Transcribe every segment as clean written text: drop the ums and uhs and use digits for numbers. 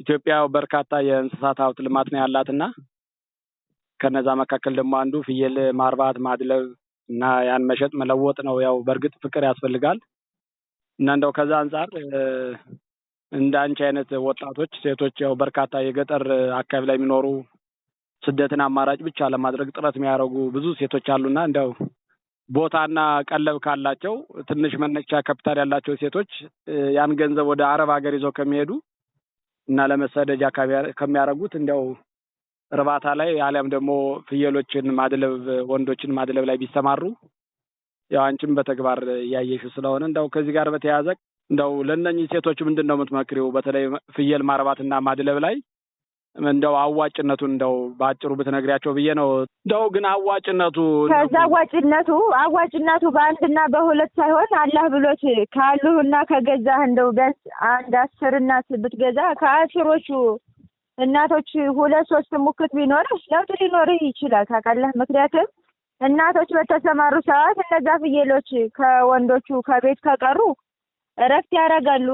ኢትዮጵያ በርካታ የእንስሳት ሀብት ልማት ነው ያላትና ከነዛ መካከል ደግሞ አንዱ ፍየል ማርባት፣ ማድለብ እና ያን መሸጥ መለወጥ ነው። ያው በእርግጥ ፍቅር ያስፈልጋል እና እንደው ከዛ አንጻር እንደ አንቺ አይነት ወጣቶች ሴቶች ያው በርካታ የገጠር አካባቢ ላይ የሚኖሩ ስደትን አማራጭ ብቻ ለማድረግ ጥረት የሚያደርጉ ብዙ ሴቶች አሉና እንደው ቦታና ቀለብ ካላቸው፣ ትንሽ መነሻ ካፒታል ያላቸው ሴቶች ያን ገንዘብ ወደ አረብ ሀገር ይዘው ከሚሄዱ እና ለመሰደጃ ከሚያደርጉት እንደው እርባታ ላይ አሊያም ደግሞ ፍየሎችን ማድለብ፣ ወንዶችን ማድለብ ላይ ቢሰማሩ፣ ያው አንቺም በተግባር እያየሽው ስለሆነ እንደው ከዚህ ጋር በተያያዘ እንደው ለእነኚህ ሴቶች ምንድን ነው የምትመክሪው? በተለይ ፍየል ማርባትና ማድለብ ላይ እንደው አዋጭነቱን እንደው በአጭሩ ብትነግሪያቸው ብዬ ነው። እንደው ግን አዋጭነቱ ከዛ አዋጭነቱ በአንድና በሁለት ሳይሆን አላህ ብሎት ካሉህና ከገዛህ እንደው ቢያንስ አንድ 10 እናት ብትገዛ ከ10ዎቹ እናቶች ሁለት ሶስት ሙክት ቢኖርህ ለውጥ ሊኖርህ ይችላል። ታውቃለህ? ምክንያቱም እናቶች በተሰማሩ ሰዓት እነዛ ፍየሎች ከወንዶቹ ከቤት ከቀሩ እረፍት ያደርጋሉ።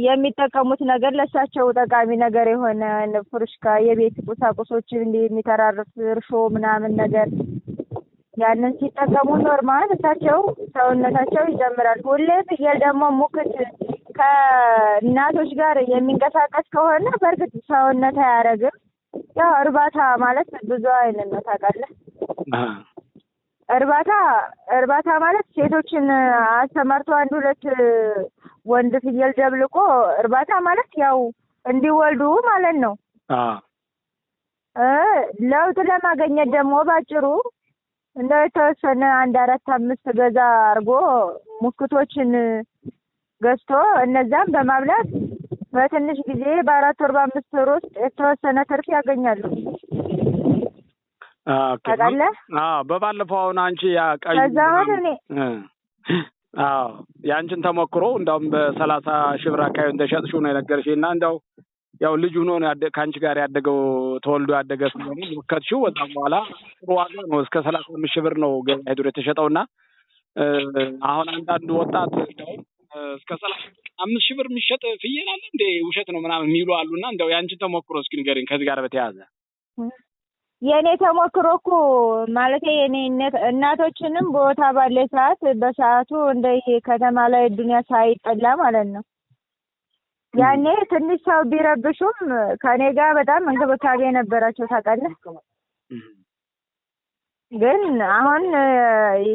የሚጠቀሙት ነገር ለእሳቸው ጠቃሚ ነገር የሆነ ፍሩሽካ፣ የቤት ቁሳቁሶችን እንዲህ የሚተራርፍ እርሾ ምናምን ነገር ያንን ሲጠቀሙ normal እሳቸው ሰውነታቸው ይጨምራል። ሁሌ ፍየል ደግሞ ሙክት ከእናቶች ጋር የሚንቀሳቀስ ከሆነ በእርግጥ ሰውነት አያረግም። ያው እርባታ ማለት ብዙ አይነት ነው፣ ታውቃለህ? እርባታ ማለት ሴቶችን አሰማርቶ አንድ ሁለት ወንድ ፍየል ደብልቆ እርባታ ማለት ያው እንዲወልዱ ማለት ነው። ለውጥ ለማገኘት ደግሞ ባጭሩ እንደው የተወሰነ አንድ አራት አምስት ገዛ አድርጎ ሙክቶችን ገዝቶ እነዛም በማብላት በትንሽ ጊዜ በ4 ወር በ5 ወር ውስጥ የተወሰነ ትርፍ ያገኛሉ። ታውቃለህ? አዎ፣ በባለፈው አሁን አንቺ ያ ቀዩ ከዛ አሁን እኔ አዎ፣ የአንቺን ተሞክሮ እንደውም በ30 ሺህ ብር አካባቢ እንደሸጥሽው ነው የነገርሽኝ እና እንደው ያው ልጅ ሆኖ ነው ከአንቺ ጋር ያደገው፣ ተወልዶ ያደገ ስለሆነ ሞከትሽው። ወጣም በኋላ ጥሩ ዋጋ ነው፣ እስከ 35 ሺህ ብር ነው ገበያ ሄዶ የተሸጠው። እና አሁን አንዳንዱ ወጣት እንደውም እስከ 35 ሺህ ብር የሚሸጥ ፍየል አለ እንዴ፣ ውሸት ነው ምናምን የሚሉ አሉና እንደው የአንቺን ተሞክሮ እስኪ ንገሪኝ ከዚህ ጋር በተያያዘ። የእኔ ተሞክሮ እኮ ማለት የኔ እናቶችንም ቦታ ባለ ሰዓት በሰዓቱ እንደ ከተማ ላይ ዱንያ ሳይጠላ ማለት ነው። ያኔ ትንሽ ሰው ቢረብሹም ከኔ ጋር በጣም እንክብካቤ ነበራቸው፣ ታውቃለህ? ግን አሁን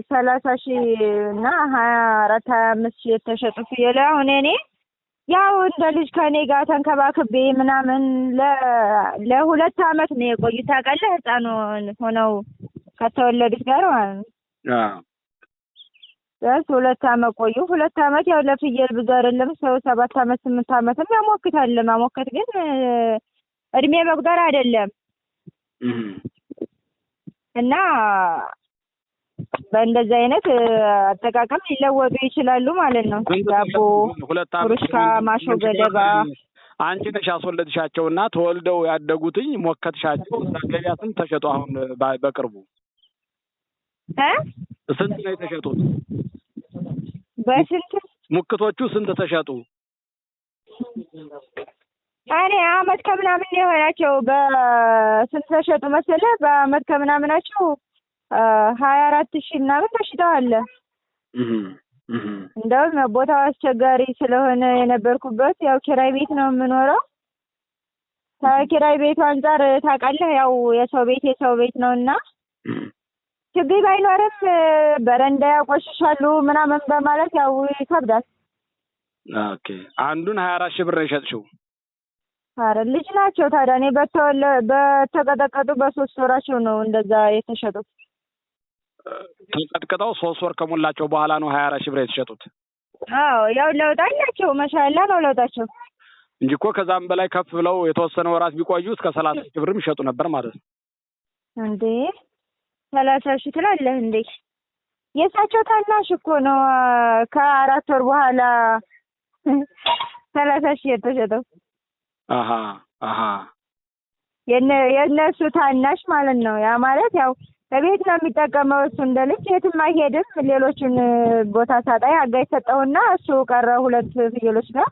30 ሺህ እና 24 25 ሺህ የተሸጡ ፍየል አሁን እኔ ያው እንደ ልጅ ከኔ ጋር ተንከባክቤ ምናምን ለ2 አመት ነው የቆዩት፣ ታውቃለህ? ህፃን ሆነው ከተወለዱት ጋር ማለት ነው። ቢያንስ 2 አመት ቆዩ። 2 አመት ያው ለፍየል ብዙ አይደለም። ሰው 7 አመት 8 አመትም ያሞክታል። ማሞከት ግን እድሜ መቁጠር አይደለም። እና በእንደዚህ አይነት አጠቃቀም ሊለወጡ ይችላሉ ማለት ነው። ዳቦ፣ 2 አመት ፍሩሽካ፣ ማሾ ገደባ። አንቺ ነሽ ያስወለድሻቸው እና ተወልደው ያደጉትኝ ሞከትሻቸው። እዛ ገበያ ስንት ተሸጡ? አሁን በቅርቡ እ ስንት ነው የተሸጡት? በስንት? ሙክቶቹ ስንት ተሸጡ? እኔ አመት ከምናምን ነው የሆናቸው። በስንት ተሸጡ መሰለህ? በአመት ከምናምናቸው 24 ሺህ ምናምን ተሽጠዋል። እንደውም ቦታው አስቸጋሪ ስለሆነ የነበርኩበት ያው ኪራይ ቤት ነው የምኖረው። ከኪራይ ቤቱ አንጻር ታውቃለህ፣ ያው የሰው ቤት የሰው ቤት ነው እና ችግኝ ባይኖርም በረንዳ ያቆሽሻሉ ምናምን በማለት ያው ይከብዳል። Okay፣ አንዱን 24 ሺህ ብር ነው የሸጥሽው? ኧረ ልጅ ናቸው ታዲያ። እኔ በተቀጠቀጡ በ3 ወራቸው ነው እንደዛ የተሸጡት። ተቀጥቅጠው 3 ወር ከሞላቸው በኋላ ነው 24 ሺህ ብር የተሸጡት? አዎ፣ ያው ለውጥ አላቸው። መሻላ ነው ለውጣቸው። እንጂ እኮ ከዛም በላይ ከፍ ብለው የተወሰነ ወራት ቢቆዩ እስከ 30 ሺህ ብርም ይሸጡ ነበር ማለት ነው። እንዴ፣ 30 ሺህ ትላለህ እንዴ? የእሳቸው ታናሽ እኮ ነው ከ4 ወር በኋላ 30 ሺህ የተሸጠው። አሀ አሀ የእነሱ ታናሽ ማለት ነው። ያ ማለት ያው በቤት ነው የሚጠቀመው እሱ እንደ ልጅ የትም አይሄድም። ሌሎቹን ቦታ ሳጣይ አጋዥ ሰጠውና እሱ ቀረ ሁለት ፍየሎች ጋር።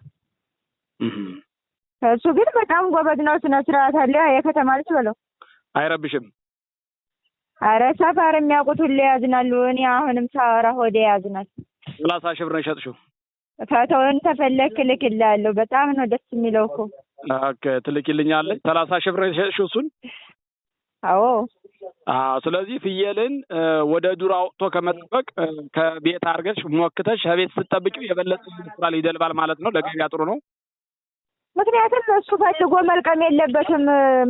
እሱ ግን በጣም ጎበዝ ነው፣ ስነ ስርዓት አለ። የከተማ ልጅ በለው። አይረብሽም። አረ ሰፈር የሚያውቁት ሁሉ ያዝናሉ። እኔ አሁንም ሳወራ ሆዴ ያዝናል። 30,000 ብር ነው የሸጥሽው? ፎቶውን ተፈለክ እልክልሃለሁ። በጣም ነው ደስ የሚለው እኮ። Okay፣ ትልኪልኛለሽ። 30,000 ብር ነው የሸጥሽው እሱን? አዎ። አዎ። ስለዚህ ፍየልን ወደ ዱር አውጥቶ ከመጠበቅ ከቤት አድርገሽ ሞክተሽ ከቤት ስትጠብቂው የበለጠ ይወፍራል፣ ይደልባል ማለት ነው። ለገበያ ጥሩ ነው። ምክንያቱም እሱ ፈልጎ መልቀም የለበትም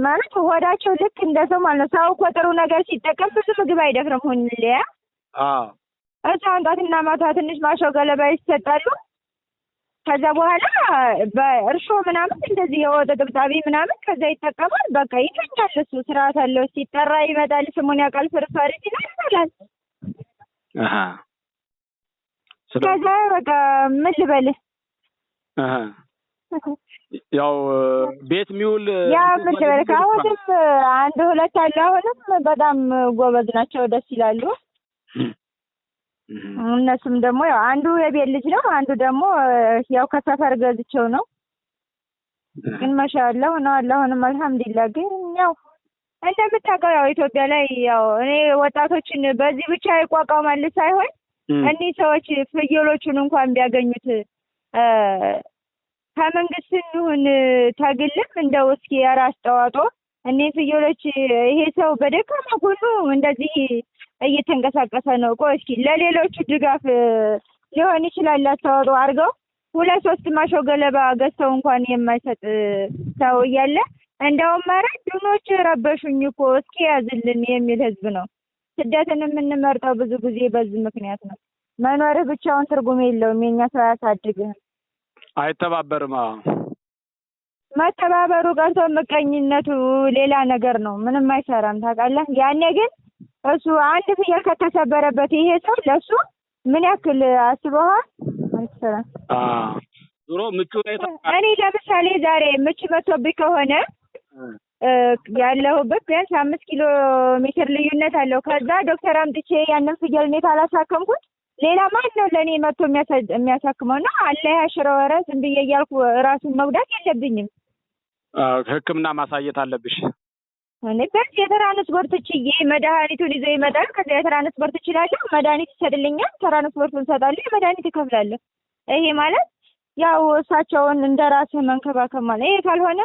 ማለት ሆዳቸው ልክ እንደ ሰው ማለት ነው። ሰው እኮ ጥሩ ነገር ሲጠቀም ብዙ ምግብ አይደፍርም። ሁን ሊያ አዎ። እሷን ጧትና ማታ ትንሽ ማሾ ገለባ ይሰጣሉ። ከዛ በኋላ በእርሾ ምናምን እንደዚህ የወጥ ጥብጣቢ ምናምን ከዛ ይጠቀማል። በቃ ይተኛል። እሱ ስርዓት አለው። ሲጠራ ይመጣል። ስሙን ያውቃል። ፍርፋሪ ሲላል ይበላል። አሃ ከዛ በቃ ምን ልበልህ፣ አሃ ያው ቤት የሚውል ያ ምን ልበልህ። አሁንም አንድ ሁለት አሉ። አሁንም በጣም ጎበዝ ናቸው፣ ደስ ይላሉ። እነሱም ደግሞ ያው አንዱ የቤት ልጅ ነው፣ አንዱ ደግሞ ያው ከሰፈር ገዝቼው ነው። ግን ማሻአላህ ነው አለ። አሁንም አልሐምዱሊላህ። ግን ያው እንደምታውቀው ያው ኢትዮጵያ ላይ ያው እኔ ወጣቶችን በዚህ ብቻ ይቋቋማል ሳይሆን እኒህ ሰዎች ፍየሎቹን እንኳን ቢያገኙት ከመንግስትም ይሁን ተግልም እንደው እስኪ የራስ ጠዋጦ እኒህ ፍየሎች ይሄ ሰው በደካማ ጎኑ እንደዚህ እየተንቀሳቀሰ ነው። ቆይ እስኪ ለሌሎቹ ድጋፍ ሊሆን ይችላል አስተዋጽኦ አድርገው ሁለት ሶስት ማሾ ገለባ ገዝተው እንኳን የማይሰጥ ሰው እያለ እንደውም ኧረ ድኖች ረበሹኝ እኮ እስኪ ያዝልን የሚል ህዝብ ነው። ስደትን የምንመርጠው ብዙ ጊዜ በዚህ ምክንያት ነው። መኖርህ ብቻውን ትርጉም የለውም። የኛ ሰው አያሳድግህም። አይተባበርም። አዎ መተባበሩ ቀርቶ ምቀኝነቱ ሌላ ነገር ነው። ምንም አይሰራም ታውቃለህ። ያኔ ግን እሱ አንድ ፍየል ከተሰበረበት ይሄ ሰው ለሱ ምን ያክል አስበዋል? አይሰራም። አዎ ዞሮ ምቹ ሁኔታ እኔ ለምሳሌ ዛሬ ምች መቶብኝ ከሆነ ያለሁበት ቢያንስ 5 ኪሎ ሜትር ልዩነት አለው። ከዛ ዶክተር አምጥቼ ያንን ፍየል እኔ ካላሳከምኩት ሌላ ማን ነው ለእኔ መጥቶ የሚያሳክመው? እና አላህ ያሽረው፣ ኧረ ዝም ብዬ እያልኩ ራሱን መጉዳት የለብኝም። ሕክምና ማሳየት አለብሽ። እኔ ቢያንስ የትራንስፖርት ችዬ መድኃኒቱን ይዞ ይመጣል። ከዛ የትራንስፖርት እችላለሁ፣ መድኃኒት ይሰጥልኛል፣ ትራንስፖርቱን እሰጣለሁ፣ የመድኃኒት እከፍላለሁ። ይሄ ማለት ያው እሳቸውን እንደ ራስህ መንከባከብ ማለት። ይሄ ካልሆነ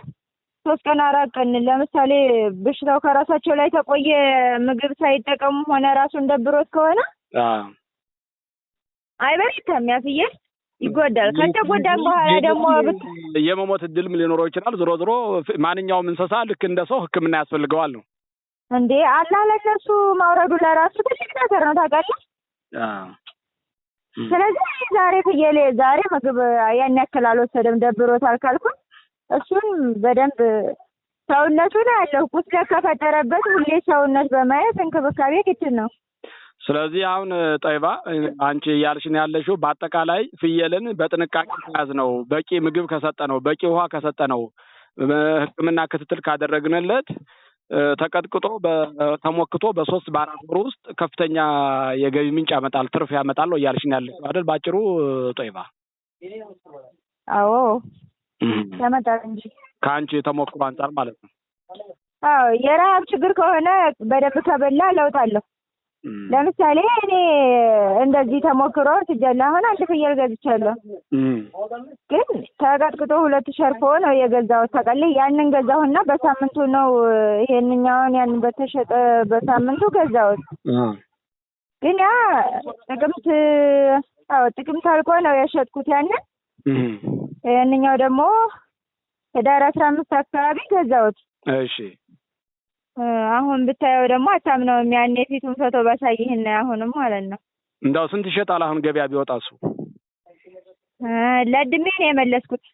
3 ቀን 4 ቀን ለምሳሌ በሽታው ከራሳቸው ላይ ተቆየ ምግብ ሳይጠቀሙ ሆነ ራሱን ደብሮት ከሆነ አይበረታም፣ ያ ፍየል ይጎዳል። ከተጎዳም በኋላ ደግሞ የመሞት እድልም ሊኖረው ይችላል። ዞሮ ዞሮ ማንኛውም እንስሳ ልክ እንደ ሰው ሕክምና ያስፈልገዋል ነው እንዴ። አላህ ለእነሱ ማውረዱ ለራሱ ትልቅ ነገር ነው ታውቃለህ። ስለዚህ ዛሬ ፍየሌ ዛሬ ምግብ ያን ያክል አልወሰደም ደብሮታል ካልኩኝ እሱን በደንብ ሰውነቱን ያለው ቁስለት ከፈጠረበት ሁሌ ሰውነት በማየት እንክብካቤ ግድ ነው። ስለዚህ አሁን ጠይባ አንቺ እያልሽን ያለሽው በአጠቃላይ ፍየልን በጥንቃቄ ከያዝ ነው፣ በቂ ምግብ ከሰጠ ነው፣ በቂ ውሃ ከሰጠ ነው፣ ሕክምና ክትትል ካደረግንለት ተቀጥቅጦ ተሞክቶ በ3 በ4 ወር ውስጥ ከፍተኛ የገቢ ምንጭ ያመጣል፣ ትርፍ ያመጣል ነው እያልሽን ያለሽው አይደል? ባጭሩ ጠይባ። አዎ ያመጣል እንጂ ከአንቺ ተሞክሮ አንጻር ማለት ነው። አዎ የረሃብ ችግር ከሆነ በደንብ ከበላ ለውጥ አለው። ለምሳሌ እኔ እንደዚህ ተሞክሮ ወስጃለሁ። አሁን አንድ ፍየል ገዝቻለሁ፣ ግን ተቀጥቅጦ 2 ሸርፎ ነው የገዛሁት ታውቃለህ። ያንን ገዛሁና በሳምንቱ ነው ይሄንኛውን ያንን በተሸጠ በሳምንቱ ገዛሁት። ግን ያ ጥቅምት አዎ ጥቅምት አልቆ ነው የሸጥኩት ያንን። ያንኛው ደግሞ ህዳር 15 አካባቢ ገዛሁት። እሺ አሁን ብታየው ደግሞ አታምነውም። ያኔ ፊቱን ፎቶ ባሳይህና አሁንም ማለት ነው። እንደው ስንት ይሸጣል አሁን ገበያ ቢወጣ እሱ? ለድሜ ነው የመለስኩት።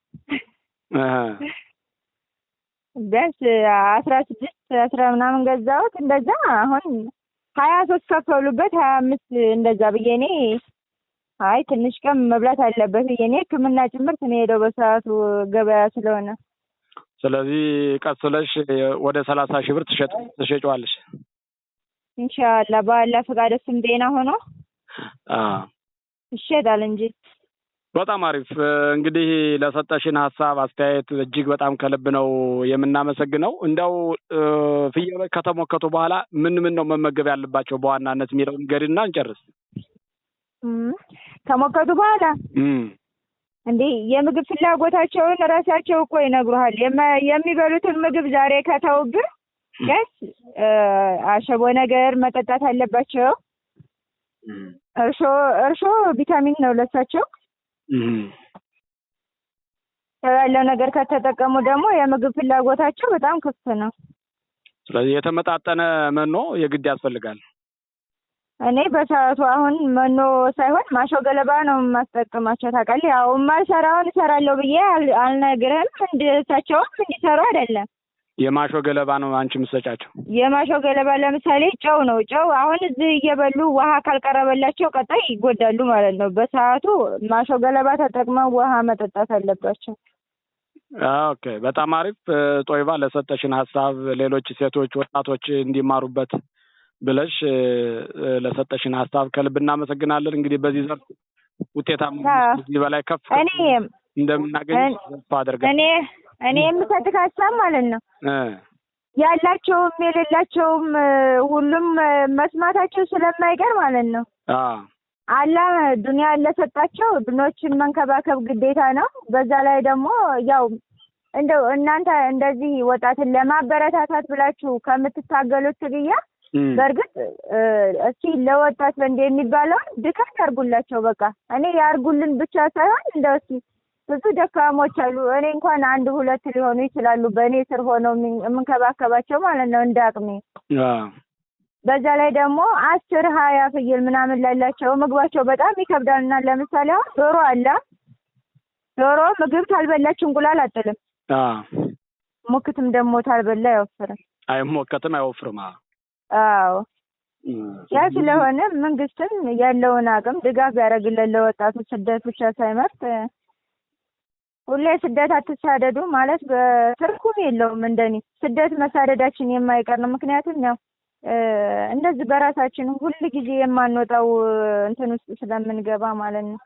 ቢያንስ 16 10 ምናምን ገዛሁት እንደዛ። አሁን 23 ከፈሉበት 25 እንደዛ ብዬ እኔ አይ ትንሽ ቀን መብላት አለበት ብዬ እኔ ሕክምና ጭምር ነው የሄደው በሰዓቱ ገበያ ስለሆነ። ስለዚህ ቀስ ብለሽ ወደ 30 ሺህ ብር ትሸጪዋለሽ። ኢንሻአላህ በአላህ ፈቃድ እሱም ጤና ሆኖ ይሸጣል እንጂ። በጣም አሪፍ። እንግዲህ ለሰጠሽን ሀሳብ አስተያየት እጅግ በጣም ከልብ ነው የምናመሰግነው። እንደው ፍየሎች ከተሞከቱ በኋላ ምን ምን ነው መመገብ ያለባቸው በዋናነት የሚለውን ንገሪና እንጨርስ። ከሞከቱ በኋላ እንዴ የምግብ ፍላጎታቸውን ራሳቸው እኮ ይነግሩሃል። የሚበሉትን ምግብ ዛሬ ከተውብህ ቢያንስ አሸቦ ነገር መጠጣት አለባቸው። እርሾ እርሾ ቪታሚን ነው ለሳቸው። ያለው ነገር ከተጠቀሙ ደግሞ የምግብ ፍላጎታቸው በጣም ከፍ ነው። ስለዚህ የተመጣጠነ መኖ የግድ ያስፈልጋል። እኔ በሰዓቱ አሁን መኖ ሳይሆን ማሾ ገለባ ነው የማስጠቅማቸው ታውቃለህ። ያው የማልሰራውን እሰራለሁ ብዬ አልነግርህም። እንድሳቸውም እንዲሰሩ አይደለም። የማሾ ገለባ ነው አንቺ የምትሰጫቸው? የማሾ ገለባ ለምሳሌ ጨው ነው። ጨው አሁን እዚህ እየበሉ ውሃ ካልቀረበላቸው ቀጣይ ይጎዳሉ ማለት ነው። በሰዓቱ ማሾ ገለባ ተጠቅመው ውሃ መጠጣት አለባቸው። Okay፣ በጣም አሪፍ ጦይባ፣ ለሰጠሽን ሀሳብ ሌሎች ሴቶች፣ ወጣቶች እንዲማሩበት ብለሽ ለሰጠሽን ሀሳብ ከልብ እናመሰግናለን። እንግዲህ በዚህ ዘርፍ ውጤታማ ከዚህ በላይ ከፍ እንደምናገኝ ተስፋ አደርጋለሁ። እኔ የምሰጥህ ሀሳብ ማለት ነው ያላቸውም የሌላቸውም ሁሉም መስማታቸው ስለማይቀር ማለት ነው። አላህ ዱንያ ለሰጣቸው ድኖችን መንከባከብ ግዴታ ነው። በዛ ላይ ደግሞ ያው እንደው እናንተ እንደዚህ ወጣትን ለማበረታታት ብላችሁ ከምትታገሉት ትግያ በእርግጥ እስኪ ለወጣት እንደ የሚባለውን ድጋፍ ያርጉላቸው። በቃ እኔ ያርጉልን ብቻ ሳይሆን እንደው እስኪ ብዙ ደካሞች አሉ። እኔ እንኳን አንድ ሁለት ሊሆኑ ይችላሉ በእኔ ስር ሆነው የምንከባከባቸው ማለት ነው እንደ አቅሜ። በዛ ላይ ደግሞ 10 20 ፍየል ምናምን ላላቸው ምግባቸው በጣም ይከብዳልና ለምሳሌ አሁን ዶሮ አለ። ዶሮ ምግብ ካልበላች እንቁላል አጥልም። ሙክትም ደግሞ ታልበላ አይወፍርም። አይሞከትም፣ አይወፍርም። አዎ ያ ስለሆነ መንግስትም ያለውን አቅም ድጋፍ ያደርግልን ለወጣቱ። ስደት ብቻ ሳይመርጥ ሁሌ ስደት አትሳደዱ ማለት በትርጉም የለውም። እንደኔ ስደት መሳደዳችን የማይቀር ነው። ምክንያቱም ያው እንደዚህ በራሳችን ሁል ጊዜ የማንወጣው እንትን ውስጥ ስለምንገባ ማለት ነው።